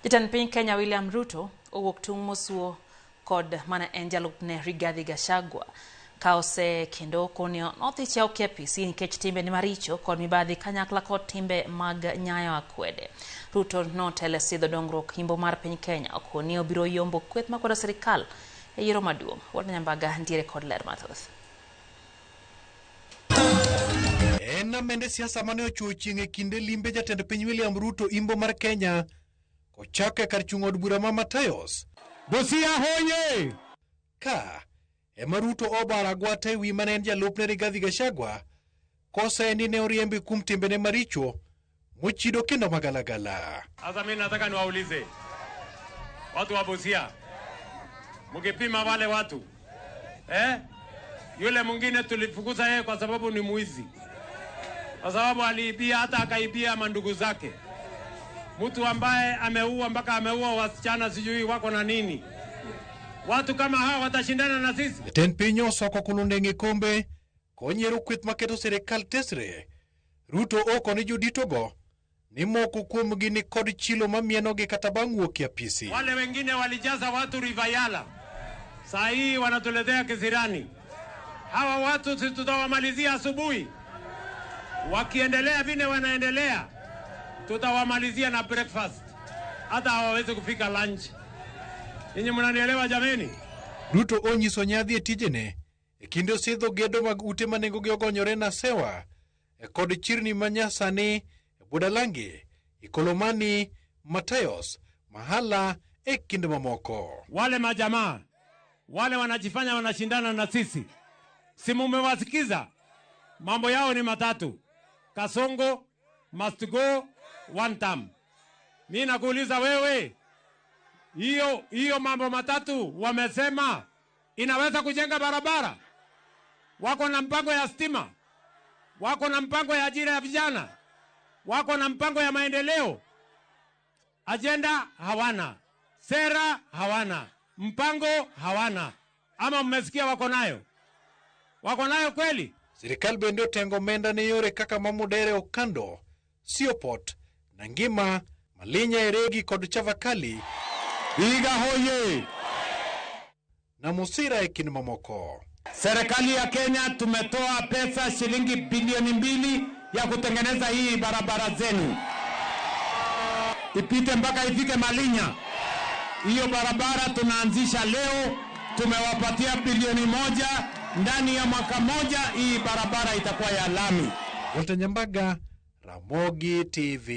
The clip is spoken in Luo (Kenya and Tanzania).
Jatend piny Kenya William Ruto owuok tung' mosuo kod mana en jalupne Rigathi Gachagua ka ose kendo okoni nothiche ok e apisi nikech timbene maricho kod mibadhi kanyakla kod timbe mag nyayo akwede. Ruto notelo e sidho dongruok yimbo mar piny Kenya okoni obiro yombo kweth makwedo sirikal e yiero maduong'. Walter Nyambaga ntiere kod ler mathoth. En amende siasa mane ochuo chieng' e kinde limbe jatend piny William Ruto imbo mar Kenya kochake kar chung' od bura ma Matayos. Busia hoye! Ka ema Ruto obaro agwata e wi mane en jalupne Rigathi Gachagua kose ni ne oriembe kuom timbene maricho mochido kendo magalagala. Sasa mimi nataka niwaulize watu wa Busia, mkipima wale watu eh, yule mwingine tulifukuza yeye kwa sababu ni mwizi, kwa sababu aliibia, hata akaibia mandugu zake, mtu ambaye ameua mpaka ameua wasichana sijui wako na nini. Watu kama hawa watashindana na sisi? Jatend piny osoko kulundeng' e kombe konyiero kweth maketo sirikal tesre. Ruto oko ni joditogo ni moko kuomgi ni kod chilo mamienogi kata bang' wuok e apisi. Wale wengine walijaza watu River Yala, saa hii wanatuletea kisirani. Hawa watu si tutawamalizia asubuhi, wakiendelea vile wanaendelea, tutawamalizia na breakfast, hata hawawezi kufika lunch. Ninyi mnanielewa jameni? Ruto onyiso nyadhi e tijene e kinde osidho gedo mag ute ma nengogi ogonyore Nasewa e kod chirni ma nyasani e Budalangi, Ikolomani, Matayos, Mahala e kind mamoko. Wale majamaa wale wanajifanya wanashindana na sisi, si mumewasikiza? Mambo yao ni matatu: Kasongo must go one term. Mi nakuuliza wewe, hiyo hiyo mambo matatu wamesema inaweza kujenga barabara? Wako na mpango ya stima, wako na mpango ya ajira ya vijana, wako na mpango ya maendeleo. Ajenda hawana, sera hawana, mpango hawana. Ama mmesikia wako nayo? Wako nayo kweli? Sirikal bende otengo omenda ne yore kaka ma Mudere Okando, Siopot, Nangima, Malinya Eregi kod Chavakali Vihiga hoye! na Musira e kind mamoko. Serikali ya Kenya tumetoa pesa shilingi bilioni 2 ya kutengeneza hii barabara zenu ipite mpaka ifike Malinya. Hiyo barabara tunaanzisha leo, tumewapatia bilioni 1. Ndani ya mwaka moja hii barabara itakuwa ya lami. Walter Nyambaga, Ramogi TV.